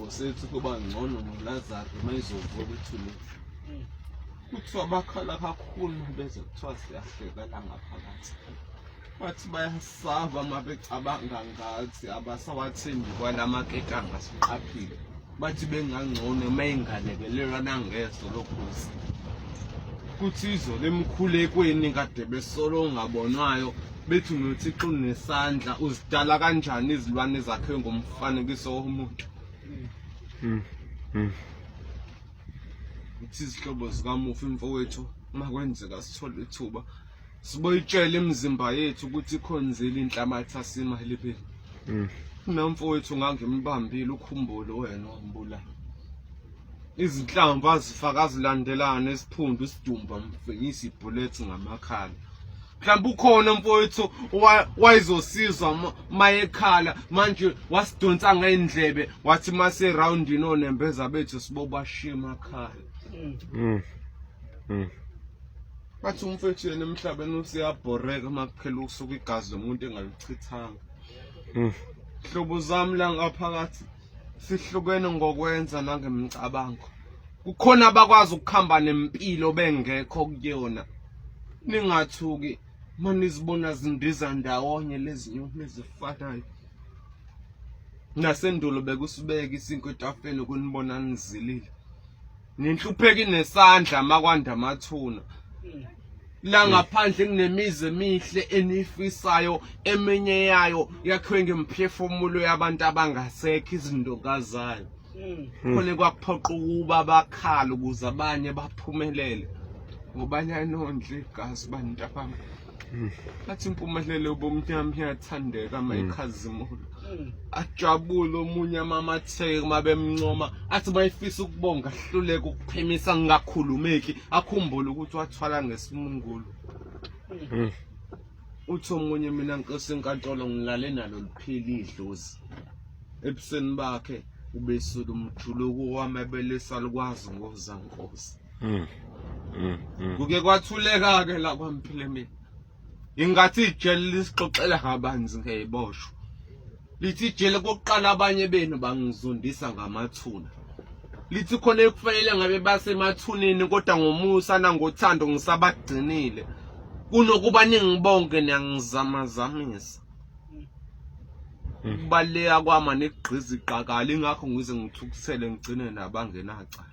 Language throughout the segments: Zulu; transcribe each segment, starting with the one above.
Isihlobo sethu kuba ngcono noLazaru uma izovuka ethuneni. Kuthiwa bakhala kakhulu beze kuthiwa siyahleka la ngaphakathi. Bathi bayasaba uma becabanga ngathi abasawathembi kwalamaketanga siqaphile. Bathi bengangcono uma ingalekelelwa nangeso lokhozi. Kuthi izolo emkhulekweni kade besolo ongabonwayo bethi noThixo unesandla uzidala kanjani izilwane zakhe ngomfanekiso womuntu. Uthi izihlobo zikamufi mfowethu uma kwenzeka sithole ithuba siboyitshela imizimba yethu ukuthi ikhonzile inhlabathi asimalibeni. Mina mfowethu ngangimbambile ukhumbule wena wambulala. Izinhlamvu azifaka azilandelana esiphundu isidumbu amfenyisa ibhulethi ngamakhala. Mhlawumbe ukhona mfowethu wayezosizwa mayekhala manje wasidonsa ngey'ndlebe wathi mase roundini onembeza bethu sibobashiya emakhaya. Bathi umfethu yena emhlabeni useyabhoreka uma kuphela usuku igazi lomuntu engalichithanga. Hlobo zami la ngaphakathi sihlukene ngokwenza nangemicabango. Kukhona abakwazi ukuhamba nempilo bengekho kuyona. Ningathuki uma nizibona zindiza ndawonye lezi nyoni ezifanayo. Nasendulo bekusibeka isinkwa etafuleni ukunibona nizilile. Nenhlupheko inesandla makwanda amathuna. La ngaphandle kunemizi emihle eniyifisayo, eminye yayo yakhiwe ngemphefumulo yabantu abangasekho izindoka zayo. Khona kwakuphoqa ukuba bakhala ukuze abanye baphumelele. Ngoba nyanondla igazi bantu abami. Athi impumelelo yobumnyama iyathandeka uma ikhazimula. Ajabule omunye amamatheke uma bemncoma athi bayifisa ukubonga ahluleke ukuphimisa kungakhulumeki akhumbule ukuthi wathwala ngesimungulu. Uthi omunye mina nkosi enkantolo ngilale nalo liphila idlozi. Ebusweni bakhe ubesula umjuluko wamabele salukwazi ngozankosi. Kuke kwathuleka-ke la kwamphile mina. Ingathi ijele lisixoxela kabanzi ngeyiboshwa. Lithi ijele kokuqala abanye benu bangizondisa ngamathuna. Lithi khona ekufanele ngabe basemathuneni kodwa ngomusa nangothando ngisabagcinile. Kunokuba ningibonke niyangizamazamisa. Ukubaluleka kwami anigqiza iqakala ingakho ngize ngithukuthele ngigcine nabangenacala.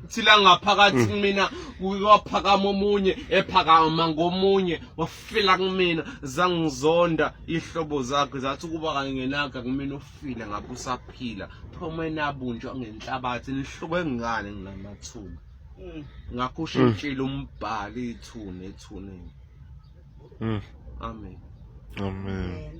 Thila ngaphakathi kumina kuke kwaphakama omunye ephakama ngomunye wafila kumina zangizonda ihlobo zakhe zathi ukuba kangenaka kumina ufile ngabe usaphila phuma enabunjwa ngenhlabathi nihluke ngani nginamathuba ngakho ushintshile umbhalo ithuna ethuneni. Amen. Amen.